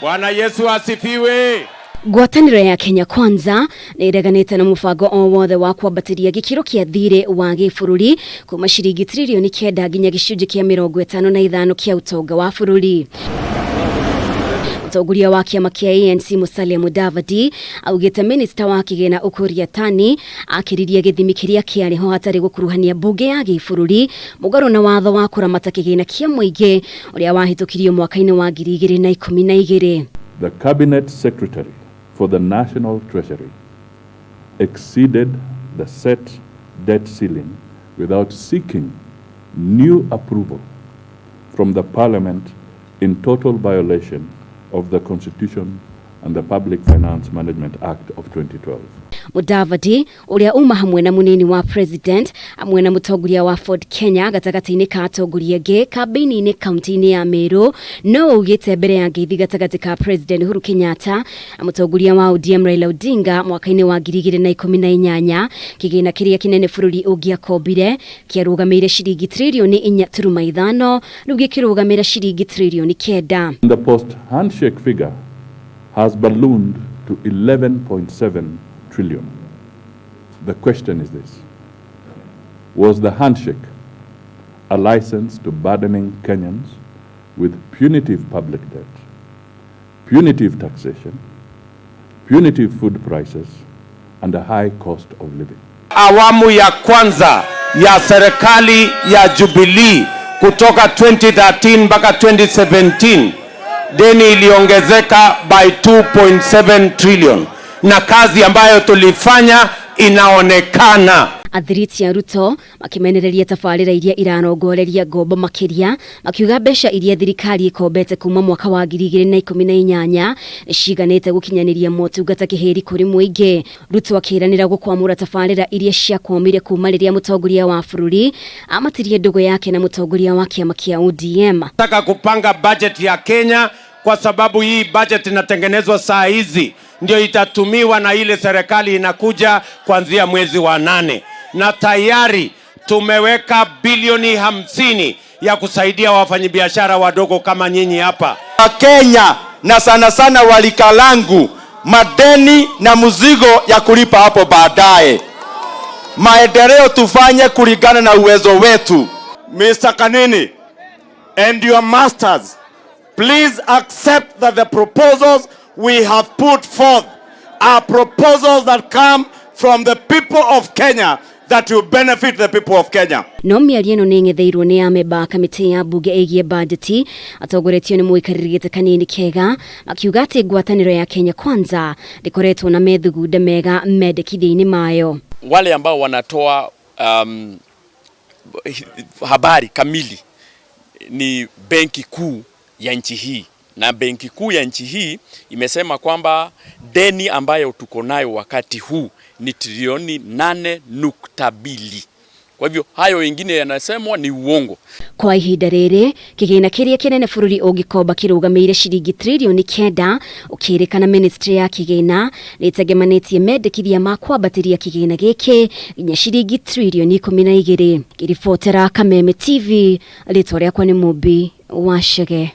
Bwana Yesu asifiwe. Ngwatanĩro ya Kenya Kwanza nĩ ĩreganĩte na mũbango o wothe wa kwambatĩria gĩkĩro kĩa thirĩ wa gĩbũrũri kuma ciringi tririoni 9 nginya gĩcunjĩ kĩa 55 kĩa ũtonga wa bũrũri. Mũtongoria wa kĩama kĩa ANC Musalia Mudavadi augĩte minista wa kĩgĩna Ukur Yatani akĩririe gĩthimi kĩrĩa kĩarĩ ho hatarĩ gũkuruhania mbunge ya gĩbũrũri mũgarũ na watho wa kũramata kĩgĩna kĩa mũingĩ ũrĩa wahĩtũkirio mwaka-inĩ wa 2012. The Cabinet Secretary for the National Treasury exceeded the set debt ceiling without seeking new approval from the Parliament in total violation of the Constitution and the Public Finance Management Act of 2012. Mudavadi ũrĩa uma hamwe na munini wa president hamwe na mũtongoria wa Ford Kenya gatagatĩ-inĩ ka atongoria angĩ kambĩini-inĩ kaunti-inĩ ya Meru no augĩte mbere ya ngeithi gatagatĩ ka President Uhuru Kenyatta na mũtongoria wa ODM Raila Odinga mwaka-inĩ wa 2018 kĩgĩna kĩrĩa kĩnene bũrũri ũngĩakombire kĩarũgamĩire ciringi tririoni 4.5 rĩu gĩkĩrũgamĩra ciringi tririoni 9. The post-handshake figure has ballooned to 11.7 trillion. The question is this: was the handshake a license to burdening Kenyans with punitive public debt, punitive taxation, punitive food prices, and a high cost of living? Awamu ya kwanza ya serikali ya Jubilee kutoka 2013 mpaka 2017 deni iliongezeka by 2.7 trillion, na kazi ambayo tulifanya inaonekana. Athiriti a Ruto makimenereria tabarĩra iria irarongoreria ngombo makĩria makiuga mbeca iria thirikari ĩkombete kuma mwaka wa 2018 nĩciganĩte gũkinyanĩria motungata kĩhĩri kũrĩ mũingĩ. Ruto akĩranĩra gũkwamũra tabarĩra iria ciakwamire kuma rĩrĩa mũtongoria wa bũrũri amatirie ndũgũ yake na mũtongoria wa kĩama kĩa ODM. Nataka kupanga budget ya Kenya kwa sababu hii budget inatengenezwa saa hizi ndio itatumiwa na ile serikali inakuja kuanzia mwezi wa 8, na tayari tumeweka bilioni 50 ya kusaidia wafanyabiashara wadogo kama nyinyi hapa. Kenya na sana sana walika langu madeni na mzigo ya kulipa hapo baadaye. Maendeleo tufanye kulingana na uwezo wetu. Mr. Kanini and your masters, please accept that the proposals we have put forth are proposals that come from the people of Kenya that will benefit the people of Kenya. No mĩario ĩno nĩ ĩng'etheirwo nĩ amemba a kamĩtĩ ya mbunge ĩgiĩ bajeti atongoretio nĩ mũikarĩri gĩtĩ Kanini Kega akiuga atĩ ngwatanĩro ya Kenya Kwanza ndĩkoretwo na methugunda mega mendekithia-inĩ mayo. Wale ambao wanatoa habari kamili ni benki kuu ya nchi hii, na benki kuu ya nchi hii imesema kwamba deni ambayo tuko nayo wakati huu ni trilioni 8.2. Kwa hivyo hayo wengine yanasemwa ni uongo. Kwa ihinda rĩrĩ kĩgĩna kĩrĩa kĩnene bũrũri ũngĩkomba kĩrũgamĩire ciringi tririoni 9 ũkĩrĩkana ministry ya kĩgĩna nĩĩtengemanĩtie mendekithia ma kwambatĩria kĩgĩna gĩkĩ nginya ciringi tririoni 12. Ngĩribotera Kameme TV, rĩtwa rĩakwa nĩ Mũmbi wa Chege.